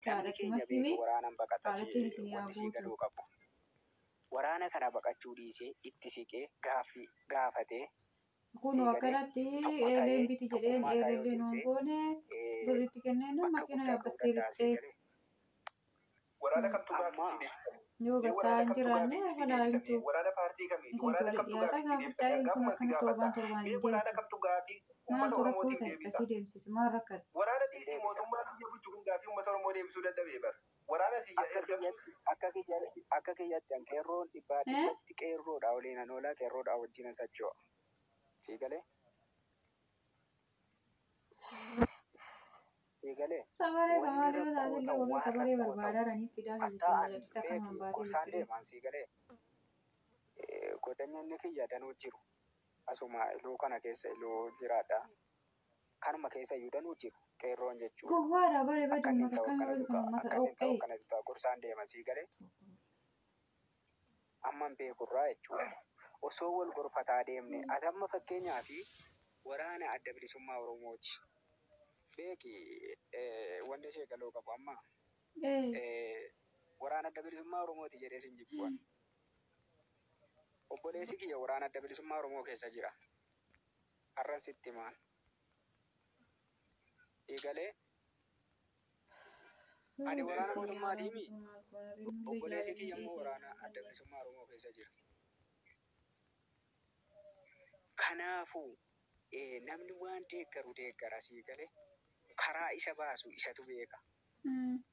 Namni Haadhatti keenya himi. beeku waraanan baqata. Haadhattiin isin haa Wanti sii guutu. galuu qabu. Waraana kana baqachuu dhiisee itti siqee gaaffii gaafatee Kunoo sii galee akkanatti tokko ta'ee eeleen biti jedheen tokkummaa isaa yoo eelellee nuun cimsee goone birritti kenneen bakka makiina guddaa ga'uu yaabbattee danda'a sii lixxee galee. Waraana kamtu gaafii Amma sii deebisame? yoo Mee gattaa waraana hin kamtu jiraanne gaafii sii balaa deebisame? himtu. Waraana paartii kamiiti? Isin Waraana tole kamtu dhiyaata gaafii sii gaafadhaa deebisame? kun Gaafuma si akkana gaafadha. torbaan torbaan Mee hin waraana deemtu. kamtu gaafii uummata Maaltu rakkoo Oromootiif ta'e deebisa? akkasii deemsise maal rakkate? Waraana hin dhiisii deebisa. mootummaa biyya bulchu kun gaafii uummata Oromoo deebisuu dadhabee bara. Waraana si Akka ergamtuu kiyyatti akka kiyyatti akka kiyyatti an qeerroon dhibbaa Eh? dhibbatti qeerroodha waliin an oolaa qeerroodha wajjin an socho'a. Sii galee? Sii galee? Sabaree Wanni kamaalii yoo rakkoo taatellee ta'u warri waan sabaree rakkoo ta'u barbaadaadhaniif fidaa hattaa jirtu an majalli takka beeki baatee gorsaan jirti. deemaan sii galee godhanyoonni kiyya danuu jiru. Asuma iluu kana keessa iluu jiraadha. Kanuma keessa iyyuu danuu jiru qeerroon jechuudha. Gowwaadha bare badi Akka inni hin uummata ta'u akkamii akkanatu wayii kun ta'a. uummata Akka inni hin ta'u dhoqqee. akkanatu ta'a. Gorsaan deema sii galee amman beekurraa jechuudha. Osoo wal gorfataa deemne ati amma fakkeenyaa fi waraana adda bilisummaa Oromooti. Beeki wanti ishee galuu qabu amma Ee waraana adda bilisummaa Oromooti jedhee sin jibbu'an. Obboleessi kiyya waraana adda bilisummaa Oromoo keessa jira. Har'a sitti himaan. Eegalee ani waraana mootummaatii mi? Obboleessi kiyya immoo waraana adda bilisummaa Oromoo keessa jira. Kanaafuu namni waan deeggaru deeggara sii galee karaa isa baasu isatu beeka.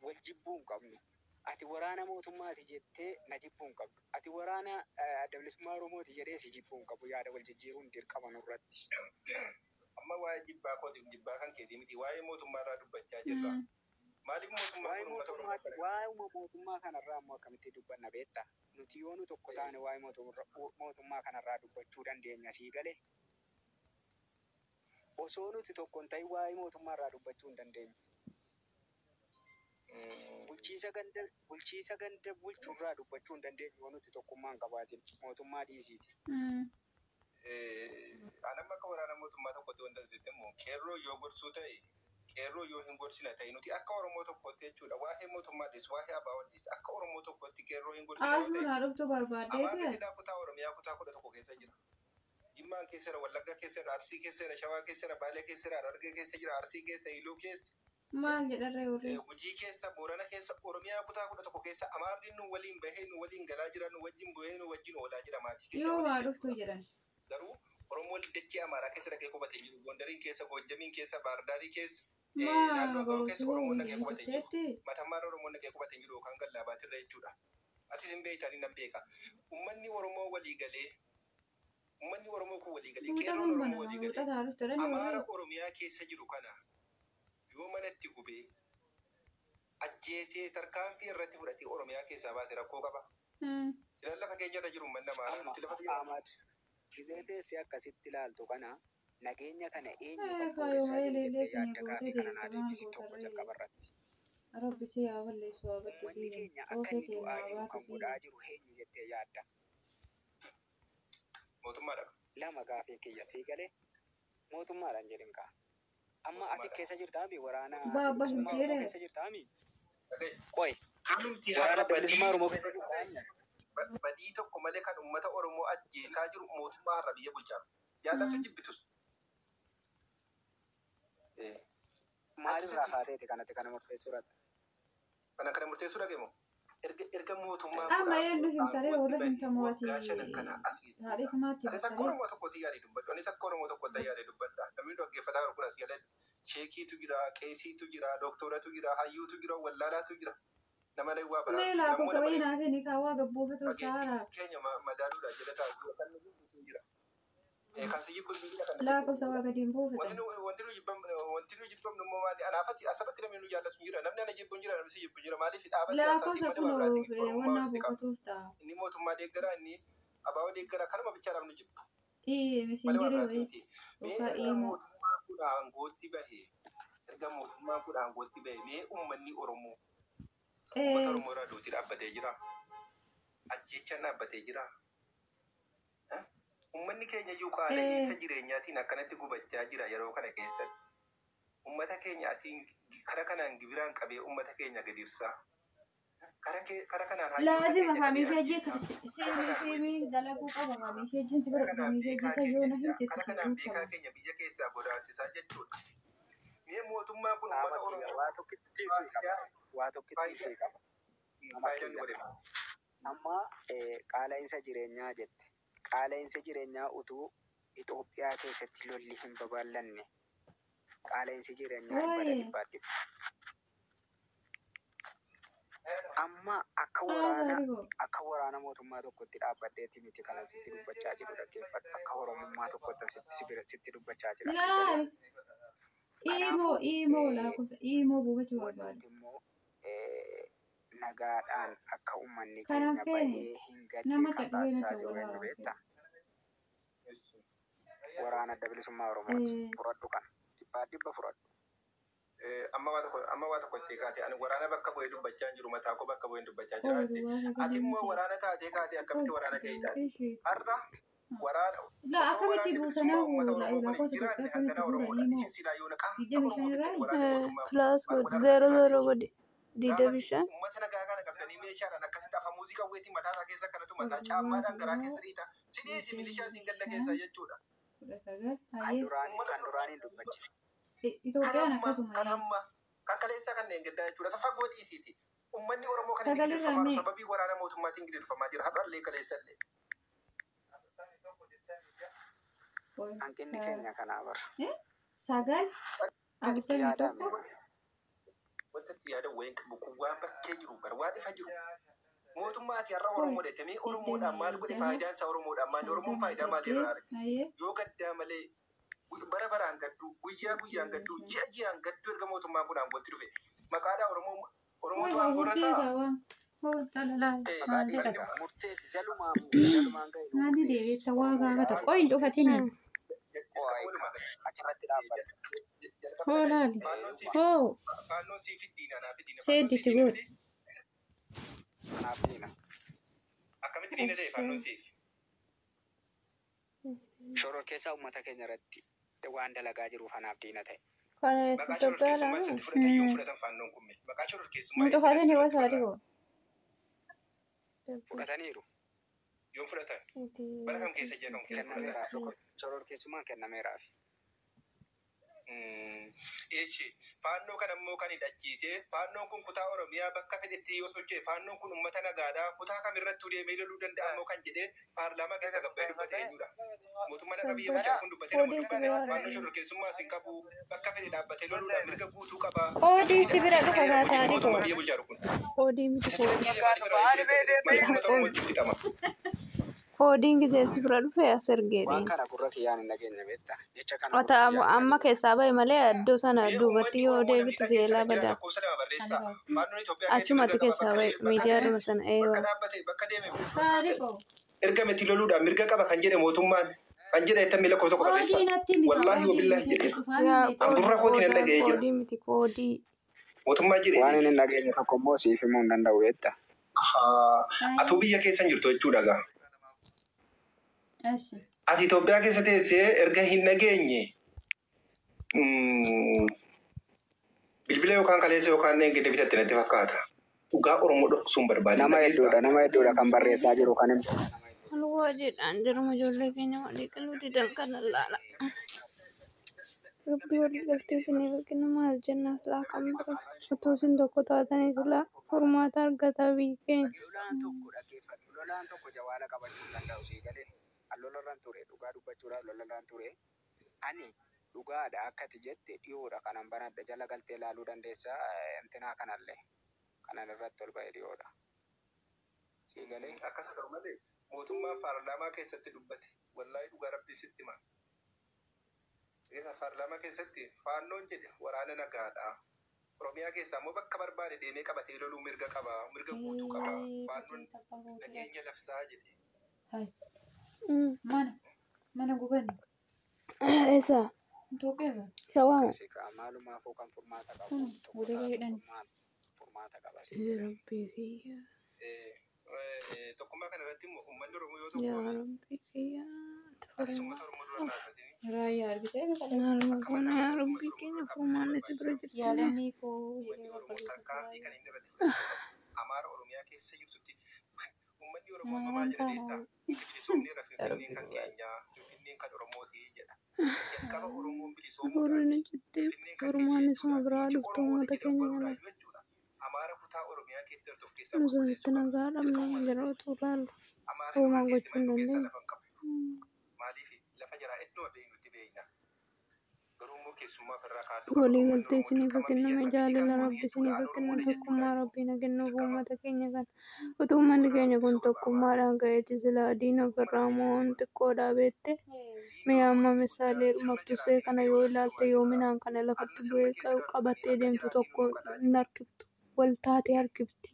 Wal jibbuu hin qabnu. Ati waraana mootummaati jettee na jibbuu hin qabdu. Ati waraana adda bilisummaa Oromooti jedhee si jibbuu hin qabu. Yaada wal jijjiiruun dirqama nurratti. Amma waa'ee jibbaa kootiif jibbaa kan keetii miti waa'ee mootummaa irraa dubbachaa jirra. Maaliif mootummaan Waa'ee kun uummata Oromoo mootummaatti kana waa'ee mootummaa kanarraa immoo akkamitti dubbanna beektaa? Nuti yoo nu tokko taane waa'ee mootummaa kanarraa dubbachuu dandeenya sii galee. Osoo nuti tokko hin ta'in waa'ee mootummaarraa dubbachuu hin dandeenyu. Bulchiisa ganda bulchurraa dubbachuu hin dandeenyu yoo nuti tokkummaa hin qabaatin mootummaa dhiisiiti. An amma akka waraana mootummaa tokkotti wanta sitti immoo qeerroo yoo gorsuu ta'e qeerroo yoo hin gorsina ta'e nuti akka Oromoo tokkotti jechuudha waa'ee mootummaa dhiis waa'ee ABO dhiis akka Oromoo tokkotti qeerroo hin gorsina yoo Aashuun ta'e haa dhuftu Amaarri barbaaddeeti. silaa kutaa Oromiyaa kutaa 11 keessa jira. Jimmaan keessa jira, Wallagga keessa jira, Arsii keessa jira, Shawaa keessa jira, Baalee keessa jira, Harargee keessa jira, Arsii keessa, Iluu keessa, Maal jedharree warri? Gujii keessa, Boorana keessa, Oromiyaa kutaa 11 keessa Amaarri nu waliin bahee nu waliin galaa jira, nu wajjin bu'ee nu wajjin oolaa jira maatii keenya Yoo waliin haa dhuftu jechuudha. jedhan. Garuu Oromoon dachee Amaaraa keessa dhaqee qubatee jiru. Gondariin keessa, Goojjamiin keessa, Baardaarii keessa, Maa naannoo Ga'oo keessa barumsi Oromoon dhaqee hin qubatee jiru. turteetti? Matammaarra Oromoon dhaqee qubatee jiru yookaan Gallaabaatirra jechuudha. Atis hin beektan nan beeka. Uummanni Oromoo walii galee uummanni Oromoo kun walii galee qeerroon Muuxatan Oromoo banama walii galee muuxata haa dhuftu jedhani Amaara warri. Oromiyaa keessa jiru kana yoo manatti gubee ajjeesee tarkaanfii irratti fudhatee Oromiyaa keessaa baase rakkoo qaba. Silaan lafa keenya irra jiru uummanni Amaaraa Amma nuti lafa keenya Ahmad gizee teessee akkasitti ilaaltu kana nageenya kana eenyu kan Kaayoo booressaa jiru eelellee jettee isinii yaadda gootee gaafii kana naa deemte maal deebisi tokko gootarree? jalqaba irratti. Rabbi si haa balleessu haa baddu Uummanni sii keenya akka oofee inni keenya du'aa haa jiru baatu kan sii godhaa jiru eenyu jettee yaadda. mootummaadha. Lama gaafii kiyya sii galee mootummaadhaan jedhin kaa. Amma ati Mootummaadha. keessa jirtaami waraana adda Baabba hin bilisummaa Oromoo jeere. keessa jirtaami? Dhaga'i. Qoy Kanumti waraana har'a adda bilisummaa badii Oromoo keessa jirtaami? badii tokko malee kan uummata Oromoo ajjeesaa jiru mootummaa har'a biyya bulchaa. Jaallatu jibbitus. Maalirraa Akkasitti kaateeti kanatti kana murteessuu irratti? kana kana murteessuu dhaga'e Erga mootummaan kun Amma eenyu himtaree aangootti warra bahe himtamooti waggaa shanan kana as jechuudha. haadhi kumaatti Anis akka bakkalee. Oromoo tokkotti yaadee dubbadhu. Anis akka Oromoo tokkotti yaadee dubbadha. Namni dhaggeeffataa jiru kun as jala sheekiitu jira, qeesiitu jira, dooktoratu jira, hayyuutu jira, wallaalaatu jira. Nama waa Mee baraatu jira. Ammoo lakkoofsa nama wayii naa kenni kaawwaa gabbuufatu dhageettii saara. keenya madaaluudha jala taa'u. Kan nu jibbu sin jira. Kan si jibbu sin jira kan na jibbu Lakkoofsa sin waa jira. gadi hin Wanti buufatan. nu wanti nu jibbamnu wanti nu jibbamnu immoo maali? Anaafatti asirratti namni nu jaallatu hin jira. Namni ana jibbu hin jira, namni si jibbu hin jira. Maaliif dhaaba siyaasaatiin Lakkoofsa malee waa biraatiin kunuuf miti Oromummaa wannaa walitti qaba. buufatuuf ta'a. Inni mootummaa deeggaraa, inni abaaboo deeggaraa kanuma bichaadhaaf nu jibba. Ii Malee waa misinjirii biraatiin wayii miti. Mee yookaan erga iimoo. mootummaan kun aangootti bahe erga mootummaan kun aangootti bahe mee uummanni Oromoo uummata Ee Oromoo irraa duuti dhaabbatee jira. Ajjeechaan dhaabbatee jira. Uummanni keenya iyyuu qaala'insa ee jireenyaatiin akkanatti gubachaa jira yeroo kana keessatti. Uummata keenya asiin kara kanaan gibiraan qabee uummata keenya gadirsaa. Kara kanaan hayyoota Laazima keenya qabee kamiisee ajjeesaa. jeessa siimii dalaguu qaba kamiisee jeessa Kara bira kanaan kamiisee beekaa jeessa yoo keenya na himte kara itti kanaan beekaa guutama. keenya biyya keessaa godaansisaa jechuudha. Mee mootummaan kun Qaama uummata kiyya Oromoo waa tokkittii sii qaba. faayidaa Waa tokkittii faayidaa sii qaba. Nama faayidaa nu kiyya. godhe. Amma qaala'insa jireenyaa jette. Qaala'insa jireenyaa utuu Itoophiyaa keessatti lolli hin babal'anne qaala'insi jireenyaa hin bada Waa'ee 100%. Amma akka waraana gaarii akka waraana mootummaa tokkotti dhaabbadheetti miti kana sitti dubbachaa jiru dhaggeeffadhu. Akka Oromummaa tokkotti sitti sitti dubbachaa jira sii Laa galee. iimoo Kanaafuu iimoo lakkoofsa iimoo buufachuu barbaada. wanti immoo nagaadhaan akka uummanni Kanan keenya feene bahee hin galle nama kan dhaqee taasisaa natti jiru wal eenyu haaromse. beektaa? Waraana Adda Bilisummaa Oromooti. Fudhadhu kana. 100% fudhadhu. Amma waa tokko itti kaate ani waraana bakka bu'ee dubbachaa hin jiru mataa koo bakka bu'ee dubbachaa jira Oolu jette. waa Ati sagalee immoo miti. waraana taatee kaatee akkamitti waraana gahee taate? Har'a waraana Laa otoo akkamitti waraanni buusanaa bilisummaa uummata Oromoo kun hin lakkoofsa jiraanne Itoophiyaa akkamitti hanganaa buusan Oromoodha. iimoo Isin silaa yoo naqaa akka digdami Oromoo shan fixxan irraa waraanni mootummaa kun Plus maal godhi godhaa 00 irraa godhi Gaafa 25. uummata nagaa kana qabdanii meeshaadhaan akkasitti afaan muuziqaa weetiin mataa isaa keessa akkanatu mataa Oolu waa caammaadhaan garaa duwwaa keessa dhiita. Si dhiisi milishaa siin ganda 25 keessaa jechuudha. 19 Kan hayyee duraanii Uummata kan duraanii dubbachise. kan Itoophiyaan hamma akkasuma kan hamma kan kaleessaa kanneen gaddaa jechuudha. Safa godhiisiiti. Uummanni Oromoo kan inni sagalirraa gidirfamaa jiru mee sababii waraana mootummaatiin gidirfamaa jira. Har'allee kaleessallee. Hanqinni keenya kanaa bara. 9 Itti 41 yaadame. Wanta itti yaadan wayin qabu kun waan bakkee jiru bara waan ifa jiru. Mootummaa ati har'a Qoy Oromoo dheetamee Oromoodhaan maal godhe 26 faayidaan isaa Oromoodhaan maali? Oromoon faayidaa maalii irraa 58 argate? hayyee Yoo gaddaa malee bara baraan gadduu guyyaa guyyaan gadduu ji'a ji'aan gadduu erga mootummaan kun aangootti dhufe maqaadhaa Oromoo Qoy Oromootu aangoo irra hordee taa'a. waan hoo xalalaa Eh, Maqaa maal dhiisi jedha gaa murteessi jalumaan jalumaan gahi nu maali murteessi. deebiitta waa Oromoodhaa gaafata qoy hin cufatini Jalqaba ho'aa walumaa galatti achirratti dhaabbata. jalqaba hoo dhaga'i. laali Faannoon siif hoo faannoon siif diina naaf diina faannoon seetti siif itti diina godhi miti Kanaaf diina. akkamitti diina ta'e faannoon siif? Shoror keessaa uummata keenya irratti waan dalagaa jiruuf anaaf diina ta'e. Kana Maqaa Itoophiyaa shororkeessummaa lama. isatti fudhatan yoom fudhatan faannoon kun mee? Maqaa shororkeessummaa hin eessatti cufatini fudhatan wasaadhi barraa? hoo Fudhataniiru. Yoom fudhatan? Bara kam keessa ji'a kam keessa fudhatan? Kennameeraaf. Shoror keessummaan kennameeraaf. Eeshi faannoo kan ammoo kan hidhachiisee faannoon kun kutaa Oromiyaa bakka fedhetti yoo socho'e faannoon kun uummata nagaadhaa kutaa kamirrattuu deemee loluu danda'a ammoo kan jedhee paarlaamaa keessa gabbaa'ee dubbate eenyudha. Mootummaan har'a biyya bulchaa kun dubbatee nama dubbate faannoo shororkeessummaa sin qabu bakka fedhe dhaabbatee loluudhaan mirga guutuu qaba. Qoodii si bira dhufa Jedhee taataa mootummaa dhikoo. biyya bulchaa kun. Koodii miti Isa koodii. hidhachiisee maaliif irraa maaliif uummata Oromootti fixama? Koodiin gisee si bira dhufe as ergeedhi. Waan kana gurra kiyyaan hin dhageenye beektaa? Jecha kana gurra Ota kiyyaan hin amma dhageenye. keessaa bahe malee iddoo sana Biyya duubatti uummanni yoo Oromoo namni deebitu dhageessa seelaa kan jiran bada. lakkoofsa lama barreessaa. Faannoon Itoophiyaa keessatti mirga Achumatti qaba keessaa bakka bahe bakka miidiyaadhuma sana bakka eewa. dhaabbate bakka deeme Saadiqoo. erga miti loluudhaan mirga qaba kan jedhe mootummaan kan jedhe itti lakkoofsa tokko barreessaa. Qoodii natti miti Wallaahi qoodii wabillaahi isatti jedheera. dhufaan Siyaa hin An gurra kootiin hin qoodaa dhaga'ee jira. koodii miti koodii. Mootummaa jedhee Waan miti. inni hin dhageenye tokko immoo siif himuu hin danda'u beektaa? Atuu biyya keessa hin jirtu jechuudha gaa. Ashi. Ati Itoophiyaa keessa teessee erga hin dhageenye bilbila yookaan kaleessa yookaan gidda bitatte natti fakkaata. Dhugaa Oromoo dhoksuun barbaade Nama dhageessaa. hedduudha nama hedduudha kan barreessaa jiru kan hin beekne nama hedduudha. Alwaa jedhaan jiruma ijoollee keenya walii galuu didan kana laala. Rabbi walii galtee isiniif kennu maal jenna silaa kan bira. Otoo isin tokko taatanii silaa furmaata argataa biyyi keenya. Lolaan tokko dhaggeeffadhu. Lolaan tokko jawaala qabachuu hin danda'u sii galee. An lolarraan ture dhugaa dubbachuudhaaf lolarraan ture. Ani dhugaadha akka ati jette dhiyoodha kanan banadha jala galtee ilaaluu dandeessaa intinaa kanallee kanan irratti ol ba'e dhiyoodha. Sii galee. Akkas haa ta'u malee mootummaan paarlaamaa keessatti dubbate wallaahi dhugaa rabbii sitti hima. Egaa paarlaamaa keessatti faannoon jedhe waraana nagaadha. Oromiyaa keessaa immoo bakka barbaade deemee qabatee loluu mirga qaba. Mirga guutuu qaba. Faannoon nageenya labsaa jedhe. Mana mana gubanne Eessa? Itoophiyaa gaa. Shawaama. Akkasii kaa maalumaafuu kan furmaata qabu Kun tokko walirra taatu hidhan. furmaata qaba sii Yaa galee. Rabbii kiyya. Tokkummaa kana irratti immoo uummanni Oromoo yoo Yaa tokkoome Rabbii kiyya. as uummata Oromoo dura dhaabbatanii Raayyaa argitee bifa Maaluma Akka goona mataa yaa keenyatti Rabbii uummata Oromoo keenya irraa furmaanni qabsiisuu si bira barbaachisa. jirti moo? Yaalamii koo Uummanni jedhee Oromoo barreessa tarkaanfii raayyaa. kan inni irratti fudhachuu qabu. Amaara Oromiyaa keessa jirtutti uummanni Oromoo amma maal Maalaan jedha taana beektaa? Nuti bilisoomneerra, Finfinneen Rabbi kan nu baase. keenyaa, Finfinneen kan Oromooti jedha. Jalqaba Oromoon Hafuurri bilisoomuudhaaf ni cittee Finfinneen kan keenya furmaanni suma jechuudha. biraa Nuti dhuftu Oromoodha uummata jedhee of keenya kana. baruudhaaf jechuudha. Amaara kutaa Oromiyaa keessa jirtu of keessaa Nu sanitti qulqulleessuu qabna. nagaa dhabnee Jalqabuma jira irratti. utuu laallu. Amaarri nurra Homaa teesse gochuu hin malee nu keessaa dandeenyu. lafa hin qabu. Maaliif lafa jaraa idduma beeknutti beekna. Garuu immoo keessummaa ofirraa kaasuu qabna. Walii Uummanni galtee Oromoo isiniif haa dirqama biyya kenname, akka biyyi kan jaalala kooti Rabbi jechuudha. isiniif Aan haa kennu, Oromoodha tokkummaa jechuudha. Rabbiin haa kennuuf Dirqama uummata keenya kana. Utuu uummanni ofirraa keenya kun buqqisuu qaba Amaara. tokkummaadhaan ka'eeti silaa diina Uummata ofirraa keessa mo'uun jiru. xiqqoodhaa beette. Diinni Mee Oromoo amma inni guddaan misaalee sirna maqtusee jalaatiin kana biyya yoo walitti ilaalte dhumaa yoo jechuudha. minaan kana lafatti Anna sirna bu'ee keessa darbanii qabattee akka deemtu jalaatiin tokko nu qalaa hin jiru. harkiftu. Wal taatee harkifti.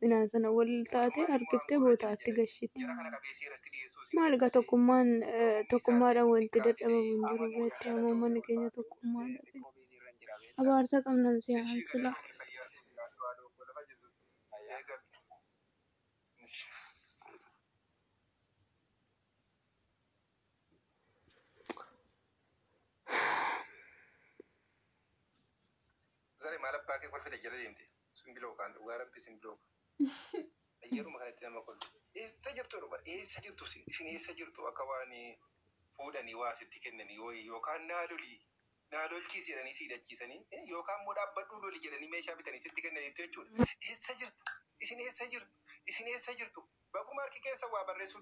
Minaan sana wal taatee Mootummaan immoo harkiftee aangoo irra jira bootaatti jedhe. gashiti. Jara kana qabee seeratti dhiyeessuu isin Maal egaa dadhabde. tokkummaan Oromummaa isaatiin tokkummaadhaan wanti xiqqaa dadhabamu fidee hin jiru amma beekte moodaa amma uummanni dhala keenya Ulfaatu tokkummaa dhabe. xiqqoo biiziirra hin jira beektaa? Abaarsa qabnan si Ishii haan silaa. galatoomi, fayyaa ta'e, jiraadhu haadha koo lafa jirtu. Fayyaa. Eegal. Zare maal abbaa kee kolfite jala deemte? Simbiloo kaan dhugaa rabbi simbiloo. Yeruma kanatti nama kolfu. Eessa jirtu dhugaa? Eessa jirtu isin? Isin eessa jirtu akka waan fuudhanii waa sitti kennanii wayii yookaan naa lolii naa lolchiisi jedhanii si hidhachiisanii yookaan immoo dhaabbadhuu loli jedhanii meeshaa bitanii sitti kennaniitu jechuudha. Eessa jirtu? Isin eessa jirtu? Isin eessa jirtu? Baguma harki keessa waa barreessuu